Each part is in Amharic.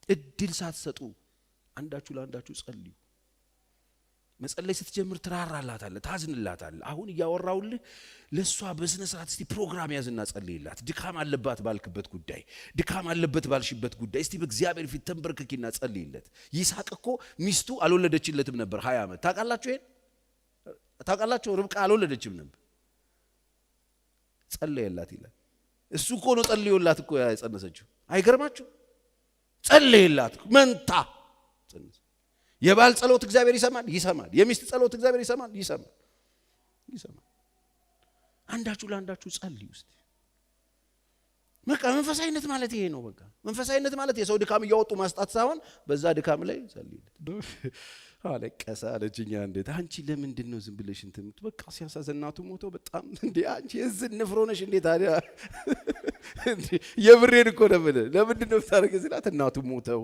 እድል ሳትሰጡ አንዳችሁ ለአንዳችሁ ጸልዩ። መጸለይ ስትጀምር ትራራላታለህ፣ ታዝንላታለህ። አሁን እያወራውልህ ለእሷ በስነ ስርዓት እስቲ ፕሮግራም ያዝና ጸልይላት። ድካም አለባት ባልክበት ጉዳይ፣ ድካም አለበት ባልሽበት ጉዳይ እስቲ በእግዚአብሔር ፊት ተንበርክኪና ጸልይለት። ይስሐቅ እኮ ሚስቱ አልወለደችለትም ነበር 20 ዓመት። ታውቃላችሁ? ይሄን ታውቃላችሁ? ርብቃ አልወለደችም ነበር። ጸለየላት ይላል። እሱ እኮ ነው ጸልዮላት እኮ የጸነሰችው። አይገርማችሁ? ጸለየላት፣ መንታ ጸነሰ። የባል ጸሎት እግዚአብሔር ይሰማል፣ ይሰማል። የሚስት ጸሎት እግዚአብሔር ይሰማል፣ ይሰማል፣ ይሰማል። አንዳችሁ ለአንዳችሁ ጸልዩ እስቲ። በቃ መንፈሳዊነት ማለት ይሄ ነው። በቃ መንፈሳዊነት ማለት የሰው ድካም እያወጡ ማስጣት ሳይሆን በዛ ድካም ላይ ጸልይለት። አለቀሰ አለችኛ። እንዴት አንቺ ለምንድን ነው ዝም ብለሽ እንትን በቃ ሲያሳዝን እናቱ ሞቶ በጣም እንዴ አንቺ የዝን ንፍሮ ነሽ እንዴ ታዲያ? የብሬን እኮ ነው የምልህ። ለምንድን ነው የምታደርገው ስላት እናቱ ሞተው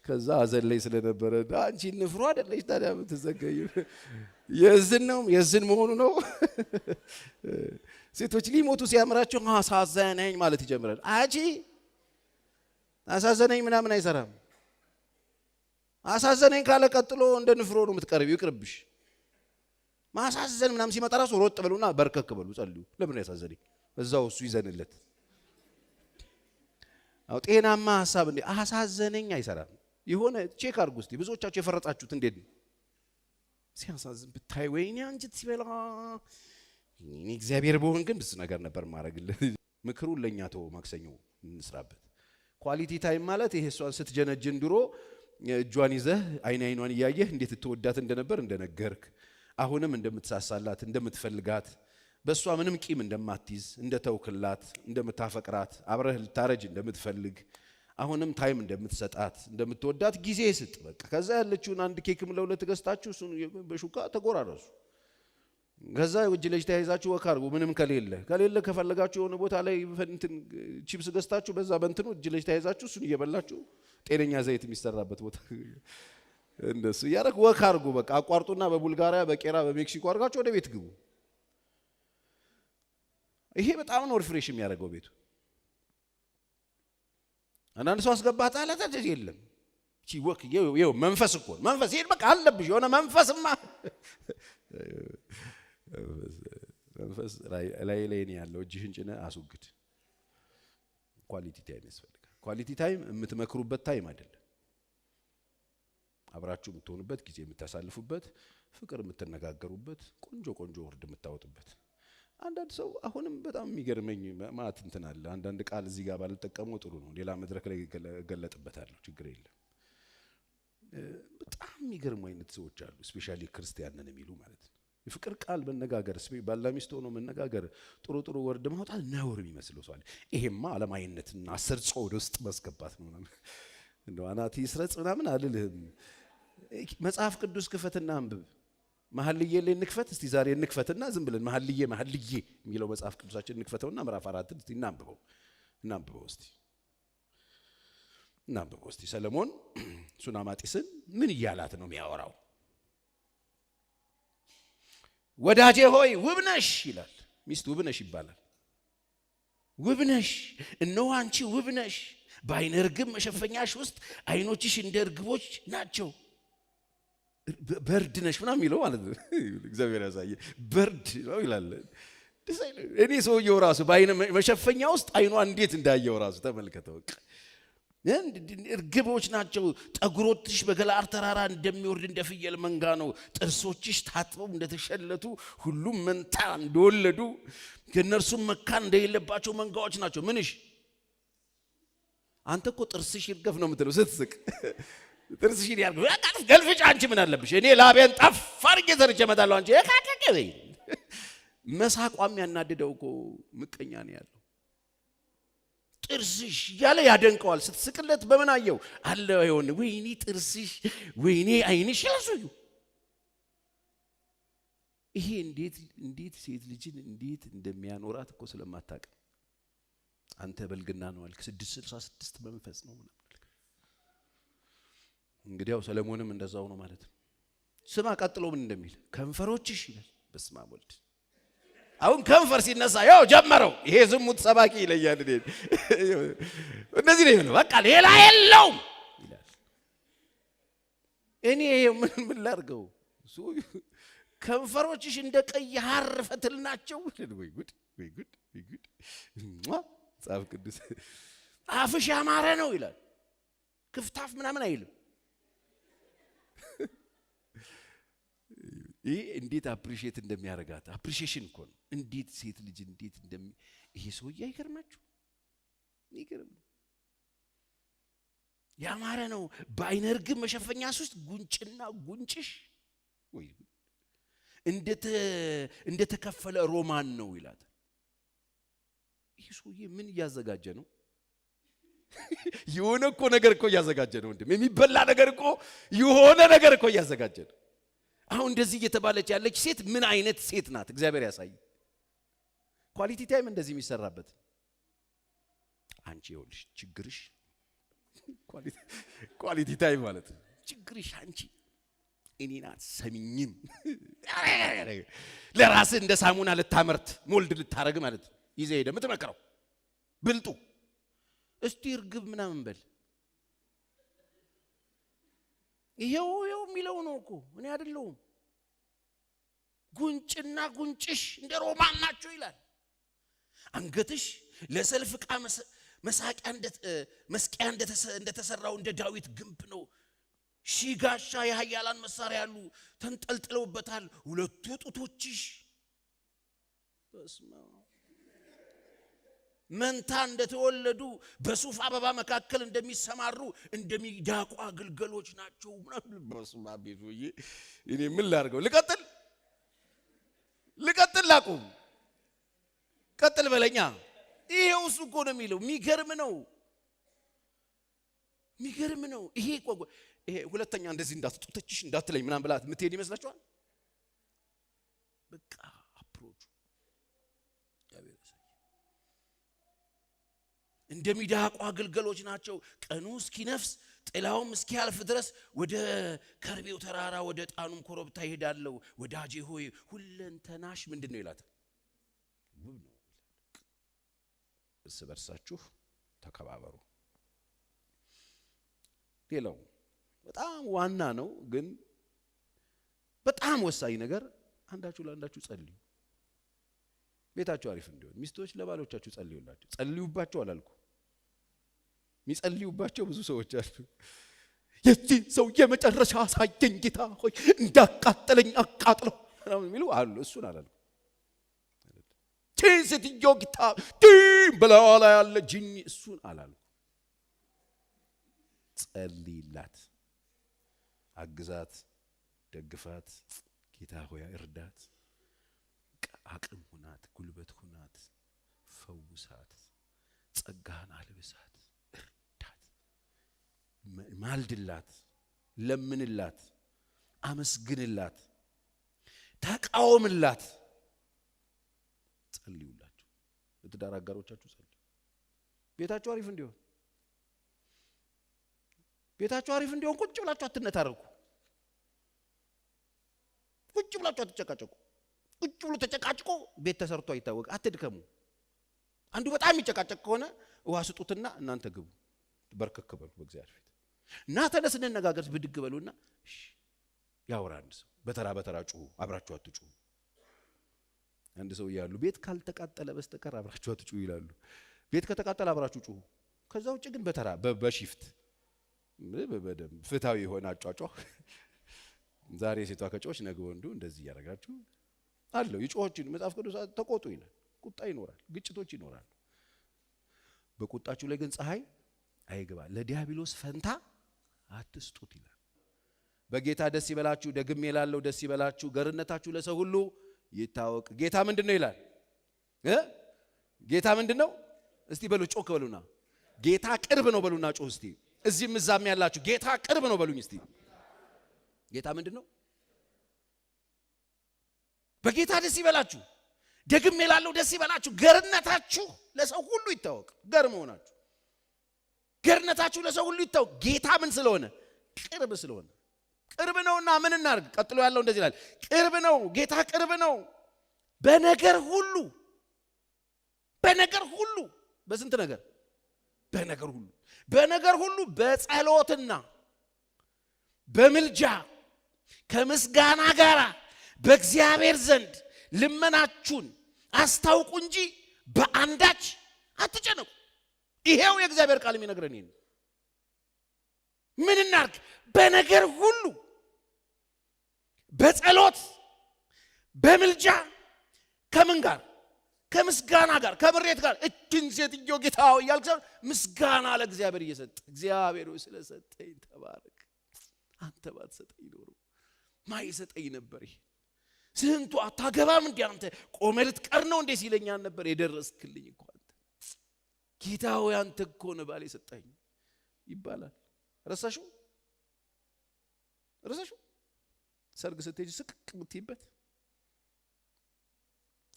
ከዛ ሀዘን ላይ ስለነበረ አንቺ ንፍሮ አይደለሽ ታዲያ የምትዘገዩ የዝን ነው የዝን መሆኑ ነው። ሴቶች ሊሞቱ ሲያምራቸው አሳዘነኝ ማለት ይጀምራል። አንቺ አሳዘነኝ ምናምን አይሰራም። አሳዘነኝ ካለ ቀጥሎ እንደ ንፍሮ ነው የምትቀርቢው። ይቅርብሽ። ማሳዘን ምናምን ሲመጣ ራሱ ሮጥ በሉና በርከክ በሉ፣ ጸልዩ። ለምን ያሳዘነኝ? እዛው እሱ ይዘንለት። አዎ ጤናማ ሀሳብ እንዴ አሳዘነኝ አይሰራም። የሆነ check አድርጉ እስቲ። ብዙዎቻችሁ የፈረጣችሁት እንዴት ነው? ሲያሳዝን ብታይ፣ ወይኔ አንጀት ሲበላ። እኔ እግዚአብሔር በሆን ግን ብዙ ነገር ነበር ማድረግልህ። ምክሩን ለእኛ ተወው፣ ማክሰኞ እንስራበት። Quality time ማለት ይሄ እሷን ስትጀነጅን ድሮ እጇን ይዘህ አይን አይኗን እያየህ እንዴት ትወዳት እንደነበር እንደነገርክ፣ አሁንም እንደምትሳሳላት፣ እንደምትፈልጋት፣ በእሷ ምንም ቂም እንደማትይዝ፣ እንደተውክላት፣ እንደምታፈቅራት፣ አብረህ ልታረጅ እንደምትፈልግ፣ አሁንም time እንደምትሰጣት፣ እንደምትወዳት ጊዜ ስጥ። በቃ ከዛ ያለችውን አንድ ኬክም ለሁለት ገዝታችሁ እሱን በሹካ ተጎራረሱ። ከዛ እጅ ለእጅ ተያይዛችሁ walk አድርጉ። ምንም ከሌለ ከፈለጋችሁ የሆነ ቦታ ላይ እንትን ቺፕስ ገዝታችሁ በዛ በእንትኑ እጅ ለእጅ ተያይዛችሁ እሱን እየበላችሁ ጤነኛ ዘይት የሚሰራበት ቦታ እንደሱ እያደረግ walk አድርጉ። በቃ አቋርጡና በቡልጋሪያ፣ በቄራ፣ በሜክሲኮ አድርጋችሁ ወደ ቤት ግቡ። ይሄ በጣም ነው refresh የሚያደርገው ቤቱ። አንዳንድ ሰው አስገባህ ጣላት የለም walk ይኸው መንፈስ እኮ መንፈስ ይሄን በቃ አለብሽ የሆነ መንፈስማ መንፈስ ላይ ላይ ነው ያለው። እጅህን ጭነህ አስወግድ። Quality time ያስፈልጋል። Quality time የምትመክሩበት time አይደለም። አብራችሁ የምትሆኑበት ጊዜ የምታሳልፉበት፣ ፍቅር የምትነጋገሩበት፣ ቆንጆ ቆንጆ word የምታወጡበት። አንዳንድ ሰው አሁንም በጣም የሚገርመኝ ማለት እንትን አለ። አንዳንድ ቃል እዚህ ጋር ባልጠቀመው ጥሩ ነው። ሌላ መድረክ ላይ እገለጥበታለሁ፣ ችግር የለም። በጣም የሚገርሙ አይነት ሰዎች አሉ። Especially ክርስቲያን ነን የሚሉ ማለት ነው። የፍቅር ቃል መነጋገር፣ ባልና ሚስት ሆኖ መነጋገር፣ ጥሩ ጥሩ word ማውጣት ነውር የሚመስለው ሰው አለ። ይሄማ ዓለማዊነትና ሰርጾ ወደ ውስጥ ማስገባት ነው ምናምን። እንደው አናት ይስረጽ ምናምን አልልህም። መጽሐፍ ቅዱስ ክፈትና አንብብ። መኃልየ ላይ እንክፈት እስቲ፣ ዛሬ እንክፈትና ዝም ብለን መኃልየ መኃልየ የሚለው መጽሐፍ ቅዱሳችን እንክፈተውና ምዕራፍ 4 እስቲ እናንብበው፣ እናንብበው እስቲ፣ እናንብበው እስቲ። ሰለሞን ሱናማጢስን ምን እያላት ነው የሚያወራው? ወዳጄ ሆይ ውብ ነሽ ይላል። ሚስት ውብ ነሽ ይባላል። ውብ ነሽ፣ እነሆ አንቺ ውብ ነሽ፣ በዓይነ ርግብ መሸፈኛሽ ውስጥ ዓይኖችሽ እንደ እርግቦች ናቸው። Bird ነሽ ምናምን የሚለው ማለት ነው። እግዚአብሔር ያሳየ bird ነው ይላል። እኔ ሰውየው ራሱ በዓይነ መሸፈኛ ውስጥ ዓይኗ እንዴት እንዳየው ራሱ ተመልከተው። እርግቦች ናቸው። ጠጉሮችሽ በገለዓድ ተራራ እንደሚወርድ እንደ ፍየል መንጋ ነው። ጥርሶችሽ ታጥበው እንደተሸለቱ ሁሉም መንታ እንደወለዱ ከእነርሱም መካን እንደሌለባቸው መንጋዎች ናቸው። ምንሽ አንተ እኮ ጥርስሽ ይርገፍ ነው የምትለው ስትስቅ። ጥርስሽን ያርገፍ ገልፍጭ። አንቺ ምን አለብሽ? እኔ ላቤን ጠፍ አድርጌ ሰርቼ እመጣለሁ። አንቺ የካከከ መሳቋም ያናድደው እኮ ምቀኛ ነው ያለው። ጥርስሽ እያለ ያደንቀዋል። ስትስቅለት በምን አየው አለ የሆነ ወይኔ ጥርስሽ፣ ወይኔ ዓይንሽ ያሱዩ። ይሄ እንዴት እንዴት ሴት ልጅን እንዴት እንደሚያኖራት እኮ ስለማታውቅ አንተ በልግና ነው አልክ። 666 መንፈስ ነው ምናምን አልክ። እንግዲያው ሰለሞንም እንደዛው ነው ማለት ነው። ስማ ቀጥሎ ምን እንደሚል፣ ከንፈሮችሽ ይላል። በስመ አብ ወልድ። አሁን ከንፈር ሲነሳ ያው ጀመረው። ይሄ ዝሙት ሰባኪ ይለያል። እኔ እነዚህ ነው የሚለው። በቃ ሌላ የለውም ይላል። እኔ ምን ላድርገው? ከንፈሮችሽ እንደ ቀይ ሐር ፈትል ናቸው። ወይ ጉድ ወይ ጉድ ወይ ጉድ! መጽሐፍ ቅዱስ አፍሽ ያማረ ነው ይላል። ክፍታፍ ምናምን አይልም። ይህ እንዴት appreciate እንደሚያደርጋት appreciation እኮ ነው። እንዴት ሴት ልጅ እንዴት እንደሚ ይሄ ሰውዬ አይገርማችሁ? ይገርም ያማረ ነው። በዓይነ ርግብ መሸፈኛ ውስጥ ጉንጭና ጉንጭሽ ወይ እንደተከፈለ ሮማን ነው ይላታል። ይህ ሰውዬ ምን እያዘጋጀ ነው? የሆነ እኮ ነገር እኮ እያዘጋጀ ነው። ወንድም የሚበላ ነገር እኮ የሆነ ነገር እኮ እያዘጋጀ ነው። አሁን እንደዚህ እየተባለች ያለች ሴት ምን አይነት ሴት ናት? እግዚአብሔር ያሳይ። Quality time እንደዚህ የሚሰራበት አንቺ ይኸውልሽ ችግርሽ quality time ማለት ነው። ችግርሽ አንቺ እኔን አትሰሚኝም። ለራስህ እንደ ሳሙና ልታመርት mold ልታረግ ማለት ነው። ይዘህ ሄደህ የምትመክረው ብልጡ እስቲ እርግብ ምናምን በል ይሄው ይሄው የሚለው ነው እኮ እኔ አይደለሁም። ጉንጭና ጉንጭሽ እንደ ሮማን ናቸው ይላል። አንገትሽ ለሰልፍ ዕቃ መስቂያ እንደተሰራው እንደ ዳዊት ግንብ ነው። ሺህ ጋሻ የኃያላን መሳሪያ ያሉ ተንጠልጥለውበታል። ሁለቱ ጡቶችሽ በስመ አብ መንታ እንደተወለዱ በሱፍ አበባ መካከል እንደሚሰማሩ እንደሚዳቋ ግልገሎች ናቸው። በስመ አብ ቤቶዬ፣ እኔ ምን ላድርገው? ልቀጥል ልቀጥል ላቁም? ቀጥል በለኛ። ይሄው እሱ እኮ ነው የሚለው። የሚገርም ነው፣ የሚገርም ነው። ይሄ ይሄ ሁለተኛ እንደዚህ እንዳትጡተችሽ እንዳትለኝ ምናምን ብላት የምትሄድ ይመስላችኋል? በቃ approach ኡ እንደሚዳቋ ግልገሎች ናቸው። ቀኑ እስኪነፍስ ጥላውም እስኪያልፍ ድረስ ወደ ከርቤው ተራራ ወደ ዕጣኑም ኮረብታ ይሄዳለሁ። ወዳጄ ሆይ ሁለንተናሽ ምንድን ነው ይላታል። ውብ ነው። እርስ በርሳችሁ ተከባበሩ። ሌላው በጣም ዋና ነው፣ ግን በጣም ወሳኝ ነገር አንዳችሁ ለአንዳችሁ ጸልዩ። ቤታችሁ አሪፍ እንዲሆን ሚስቶች ለባሎቻችሁ ጸልዩላቸው። ጸልዩባቸው አላልኩ። የሚጸልዩባቸው ብዙ ሰዎች አሉ። የዚህ ሰው የመጨረሻ አሳየኝ ጌታ ሆይ እንዳቃጠለኝ አቃጥለው ምናምን የሚሉ አሉ። እሱን አላልኩ። ሴትዮ ጌታ በላዋ ላይ ያለ ጂኒ እሱን አላልኩ። ጸልይላት፣ አግዛት፣ ደግፋት፣ ጌታ ሆይ እርዳት፣ አቅም ሁናት፣ ጉልበት ሁናት፣ ፈውሳት፣ ጸጋህን አልብሳት፣ እርዳት፣ ማልድላት፣ ለምንላት፣ አመስግንላት፣ ተቃወምላት። ጸልዩላቸው። ለትዳር አጋሮቻችሁ ጸልዩ። ቤታችሁ አሪፍ እንዲሆን ቤታችሁ አሪፍ እንዲሆን ቁጭ ብላችሁ አትነታረኩ። ቁጭ ብላችሁ አትጨቃጨቁ። ቁጭ ብሎ ተጨቃጭቆ ቤት ተሰርቶ አይታወቅ። አትድከሙ። አንዱ በጣም የሚጨቃጨቅ ከሆነ ውሃ ስጡትና እናንተ ግቡ፣ በርከክ በሉ በእግዚአብሔር ፊት እና ተነስ እንነጋገር፣ ብድግ በሉና እሺ ያውራ አንድ ሰው። በተራ በተራ ጩሁ፣ አብራችሁ አትጩሁ። አንድ ሰው እያሉ ቤት ካልተቃጠለ በስተቀር አብራችሁ አትጩሁ ይላሉ። ቤት ከተቃጠለ አብራችሁ ጩሁ። ከዛ ውጭ ግን በተራ በ shift በደንብ ፍትሃዊ የሆነ አጯጯህ። ዛሬ ሴቷ ከጮች ነገ ወንዱ እንደዚህ እያደረጋችሁ አለው። የጮሆችን መጽሐፍ ቅዱስ ተቆጡ ይላል። ቁጣ ይኖራል፣ ግጭቶች ይኖራሉ። በቁጣችሁ ላይ ግን ፀሐይ አይግባ፣ ለዲያብሎስ ፈንታ አትስጡት ይላል። በጌታ ደስ ይበላችሁ፣ ደግሜ እላለሁ ደስ ይበላችሁ፣ ገርነታችሁ ለሰው ሁሉ ይታወቅ። ጌታ ምንድን ነው ይላል? ጌታ ምንድን ነው? እስቲ በሉ ጮክ በሉና፣ ጌታ ቅርብ ነው በሉና ጮህ እስቲ። እዚህም እዛም ያላችሁ ጌታ ቅርብ ነው በሉኝ እስቲ። ጌታ ምንድን ነው? በጌታ ደስ ይበላችሁ፣ ደግሜ እላለሁ ደስ ይበላችሁ፣ ገርነታችሁ ለሰው ሁሉ ይታወቅ። ገር መሆናችሁ ገርነታችሁ ለሰው ሁሉ ይታወቅ። ጌታ ምን ስለሆነ? ቅርብ ስለሆነ። ቅርብ ነውና ምን እናርግ? ቀጥሎ ያለው እንደዚህ ይላል፣ ቅርብ ነው ጌታ፣ ቅርብ ነው በነገር ሁሉ፣ በነገር ሁሉ፣ በስንት ነገር? በነገር ሁሉ፣ በነገር ሁሉ በጸሎትና በምልጃ ከምስጋና ጋር በእግዚአብሔር ዘንድ ልመናችሁን አስታውቁ እንጂ በአንዳች አትጨነቁ። ይሄው የእግዚአብሔር ቃል የሚነግረን ይሄን። ምን እናርግ? በነገር ሁሉ በጸሎት በምልጃ ከምን ጋር? ከምስጋና ጋር፣ ከምሬት ጋር። እችን ሴትዮ ጌታ ሆይ እያልክ ምስጋና ለእግዚአብሔር እየሰጠ እግዚአብሔር ሆይ ስለሰጠኝ ተባረክ፣ አንተ ባትሰጠኝ ኖሮ ማን ይሰጠኝ ነበር? ይሄ ስንቱ አታገባም እንዴ አንተ ቆመህ ልትቀር ነው እንዴ ሲለኝ ነበር። የደረስክልኝ እኮ አንተ ጌታ ሆይ አንተ እኮ ነህ ባል የሰጠኝ ይባላል። ረሳሽው? ረሳሽው? ሰርግ ስትሄጂ ስቅቅ የምትይበት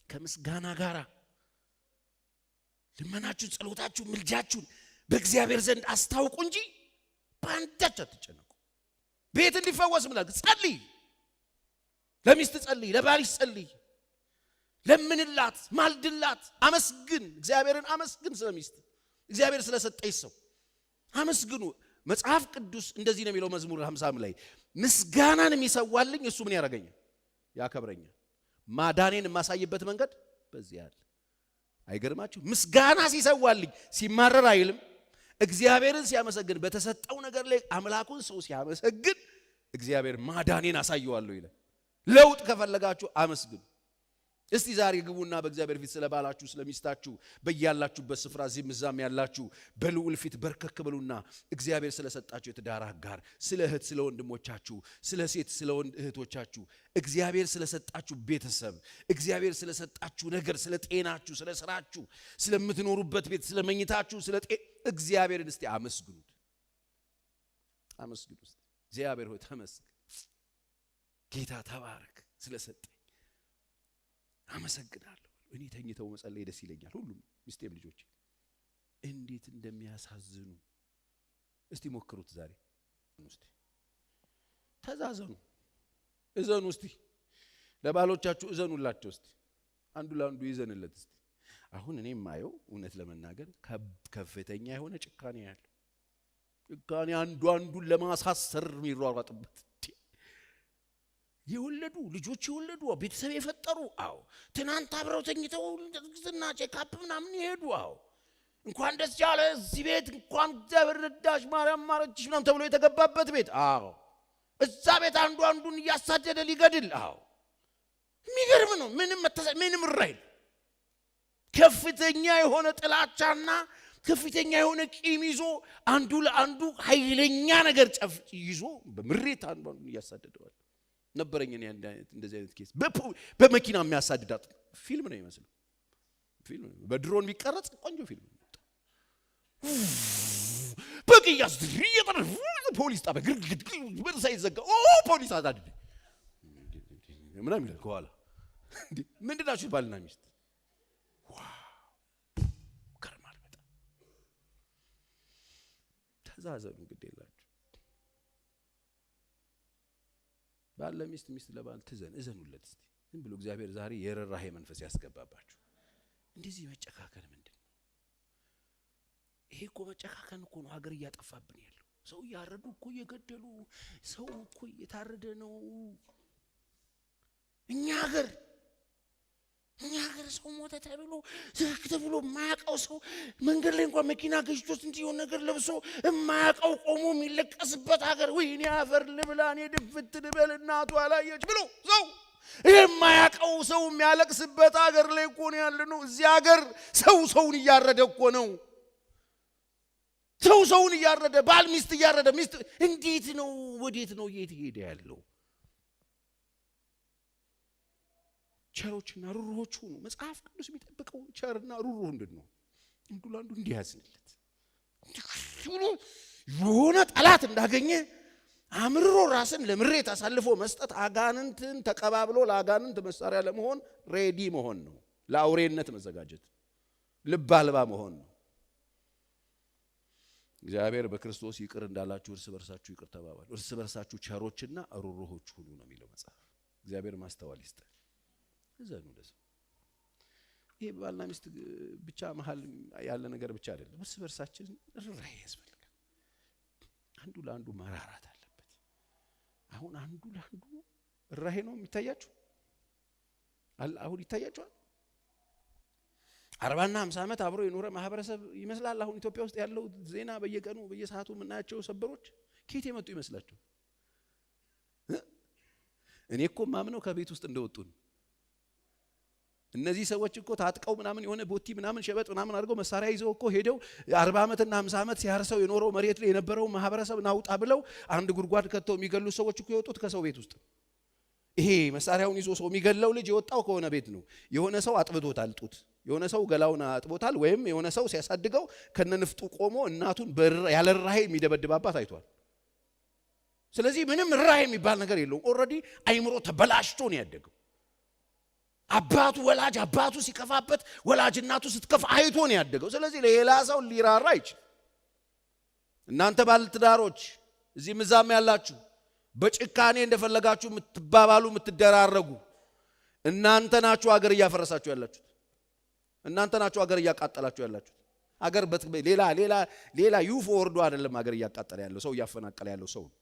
ከምስጋና ጋር ልመናችሁን፣ ጸሎታችሁን፣ ምልጃችሁን በእግዚአብሔር ዘንድ አስታውቁ እንጂ በአንዳች አትጨነቁ። ቤት እንዲፈወስ ምላክ ጸልይ፣ ለሚስት ጸልይ፣ ለባልሽ ጸልይ፣ ለምንላት፣ ማልድላት፣ አመስግን፣ እግዚአብሔርን አመስግን። ስለሚስት እግዚአብሔር ስለሰጠኝ ሰው አመስግኑ። መጽሐፍ ቅዱስ እንደዚህ ነው የሚለው መዝሙር 50 ላይ ምስጋናን የሚሰዋልኝ እሱ ምን ያደርገኛል? ያከብረኛል። ማዳኔን የማሳይበት መንገድ በዚህ አለ። አይገርማችሁ? ምስጋና ሲሰዋልኝ ሲማረር አይልም። እግዚአብሔርን ሲያመሰግን በተሰጠው ነገር ላይ አምላኩን ሰው ሲያመሰግን እግዚአብሔር ማዳኔን አሳየዋለሁ ይላል። ለውጥ ከፈለጋችሁ አመስግኑ። እስቲ ዛሬ ግቡና በእግዚአብሔር ፊት ስለ ባላችሁ ስለ ሚስታችሁ በያላችሁበት ስፍራ እዚህም እዛም ያላችሁ በልዑል ፊት በርከክ በሉና እግዚአብሔር ስለሰጣችሁ የትዳር አጋር፣ ስለ እህት ስለ ወንድሞቻችሁ፣ ስለ ሴት ስለ ወንድ እህቶቻችሁ፣ እግዚአብሔር ስለሰጣችሁ ቤተሰብ፣ እግዚአብሔር ስለሰጣችሁ ነገር፣ ስለ ጤናችሁ፣ ስለ ስራችሁ፣ ስለምትኖሩበት ቤት፣ ስለ መኝታችሁ፣ ስለ እግዚአብሔርን እስቲ አመስግኑት። አመስግኑት። እግዚአብሔር ሆይ ተመስገን፣ ጌታ ተባረክ፣ ስለሰጠኝ አመሰግናለሁ። እኔ ተኝተው መጸለይ ደስ ይለኛል። ሁሉም ሚስቴም ልጆች እንዴት እንደሚያሳዝኑ እስቲ ሞክሩት ዛሬ። እስቲ ተዛዘኑ፣ እዘኑ። እስቲ ለባሎቻችሁ እዘኑላቸው። እስቲ አንዱ ለአንዱ ይዘንለት። እስቲ አሁን እኔ የማየው እውነት ለመናገር ከፍተኛ የሆነ ጭካኔ ያለው ጭካኔ፣ አንዱ አንዱን ለማሳሰር የሚሯሯጥበት፣ የወለዱ ልጆች የወለዱ ቤተሰብ የፈጠሩ፣ አዎ ትናንት አብረው ተኝተው እና checkup ምናምን የሄዱ፣ አዎ እንኳን ደስ ያለ እዚህ ቤት እንኳን እግዚአብሔር ረዳሽ ማርያም ማረችሽ ምናምን ተብሎ የተገባበት ቤት፣ አዎ እዛ ቤት አንዱ አንዱን እያሳደደ ሊገድል፣ አዎ የሚገርም ነው። ምንም ራይል ከፍተኛ የሆነ ጥላቻና ከፍተኛ የሆነ ቂም ይዞ አንዱ ለአንዱ ኃይለኛ ነገር ጨፍ ይዞ በምሬት አንዱ አንዱን እያሳደደዋል። ነበረኝ እኔ እንደዚህ አይነት case፣ በመኪና የሚያሳድዳት ፊልም ነው የሚመስለው። ፊልም በድሮን ቢቀረጽ ቆንጆ ፊልም ነው። በቅያስ ፖሊስ ጣቢያ ግርግድ በር ሳይዘጋ ኦ ፖሊስ አሳድድ ምናምን ይላል ከኋላ። ምንድን ናችሁ ባልና ሚስት? Wow ይገርማል በጣም። ተዛዘኑ፣ ግድ የላችሁ። ባል ለሚስት፣ ሚስት ለባል ትዘን፣ እዘኑለት እስቲ። ዝም ብሎ እግዚአብሔር ዛሬ የርኅራኄ መንፈስ ያስገባባችሁ። እንደዚህ መጨካከን ምንድን ነው? ይሄ እኮ መጨካከን እኮ ነው ሀገር እያጠፋብን ያለው። ሰው እያረዱ እኮ እየገደሉ፣ ሰው እኮ እየታረደ ነው። እኛ ሀገር ሰው ሞተ ተብሎ ዝግ ተብሎ የማያውቀው ሰው መንገድ ላይ እንኳን መኪና ገጭቶት እንዲህ የሆነ ነገር ለብሶ የማያውቀው ቆሞ የሚለቀስበት ሀገር፣ ወይ እኔ አፈር ልብላ እኔ ድፍት ልበል እናቱ አላየች ብሎ ሰው የማያውቀው ሰው የሚያለቅስበት ሀገር ላይ እኮ ነው ያለነው። እዚህ ሀገር ሰው ሰውን እያረደ እኮ ነው። ሰው ሰውን እያረደ፣ ባል ሚስት እያረደ፣ ሚስት እንዴት ነው ወዴት ነው እየተሄደ ያለው? ቸሮችና ሩሩሆች ሁኑ። መጽሐፍ ቅዱስ የሚጠብቀው ቸርና ሩሩህ እንድንሆን፣ አንዱ ለአንዱ እንዲያዝንለት፣ የሆነ ጠላት እንዳገኘ አምርሮ ራስን ለምሬት አሳልፎ መስጠት አጋንንትን ተቀባብሎ ለአጋንንት መሳሪያ ለመሆን ready መሆን ነው። ለአውሬነት መዘጋጀት፣ ልብ አልባ መሆን ነው። እግዚአብሔር በክርስቶስ ይቅር እንዳላችሁ እርስ በርሳችሁ ይቅር ተባባሉ፣ እርስ በርሳችሁ ቸሮችና ሩሩሆች ሁኑ ነው የሚለው መጽሐፍ። እግዚአብሔር ማስተዋል ይስጠን። እዘኑ ለሰው። ይሄ ባልና ሚስት ብቻ መሀል ያለ ነገር ብቻ አይደለም። እርስ በርሳችን ርኅራኄ ያስፈልጋል። አንዱ ለአንዱ መራራት አለበት። አሁን አንዱ ለአንዱ ርህራሄ ነው የሚታያችሁ? አሁን ይታያችኋል? 40ና 50 ዓመት አብሮ የኖረ ማህበረሰብ ይመስላል። አሁን ኢትዮጵያ ውስጥ ያለው ዜና፣ በየቀኑ በየሰዓቱ የምናያቸው ሰበሮች ከየት የመጡ ይመስላችሁ? እኔ እኮ ማምነው ከቤት ውስጥ እንደወጡ ነው። እነዚህ ሰዎች እኮ ታጥቀው ምናምን የሆነ ቦቲ ምናምን ሸበጥ ምናምን አድርገው መሳሪያ ይዘው እኮ ሄደው 40 ዓመትና 50 ዓመት ሲያርሰው የኖረው መሬት ላይ የነበረው ማህበረሰብ ናውጣ ብለው አንድ ጉድጓድ ከተው የሚገሉ ሰዎች እኮ የወጡት ከሰው ቤት ውስጥ። ይሄ መሳሪያውን ይዞ ሰው የሚገለው ልጅ የወጣው ከሆነ ቤት ነው። የሆነ ሰው አጥብቶታል ጡት፣ የሆነ ሰው ገላውን አጥቦታል፣ ወይም የሆነ ሰው ሲያሳድገው ከነንፍጡ ቆሞ እናቱን ያለ ርህራሄ የሚደበድብ አባት አይቷል። ስለዚህ ምንም ርህራሄ የሚባል ነገር የለውም። Already አይምሮ ተበላሽቶ ነው ያደገው። አባቱ ወላጅ አባቱ ሲከፋበት፣ ወላጅ እናቱ ስትከፋ አይቶ ነው ያደገው። ስለዚህ ሌላ ሰው ሊራራ አይችልም። እናንተ ባለትዳሮች እዚህም እዛም ያላችሁ፣ በጭካኔ እንደፈለጋችሁ የምትባባሉ፣ የምትደራረጉ፣ እናንተ ናችሁ አገር እያፈረሳችሁ ያላችሁት። እናንተ ናችሁ አገር እያቃጠላችሁ ያላችሁት። አገር ሌላ ሌላ ሌላ UFO ወርዶ አይደለም አገር እያቃጠለ ያለው፣ ሰው እያፈናቀለ ያለው ሰው ነው።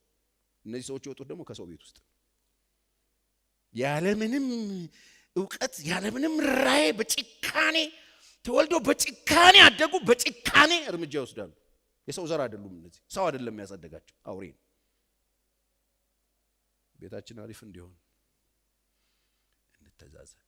እነዚህ ሰዎች የወጡት ደግሞ ከሰው ቤት ውስጥ ያለምንም እውቀት፣ ያለምንም ርህራሄ በጭካኔ ተወልዶ በጭካኔ አደጉ። በጭካኔ እርምጃ ይወስዳሉ። የሰው ዘር አይደሉም። እነዚህ ሰው አይደለም ያሳደጋቸው፣ አውሬ ነው። ቤታችን አሪፍ እንዲሆን እንተዛዘን።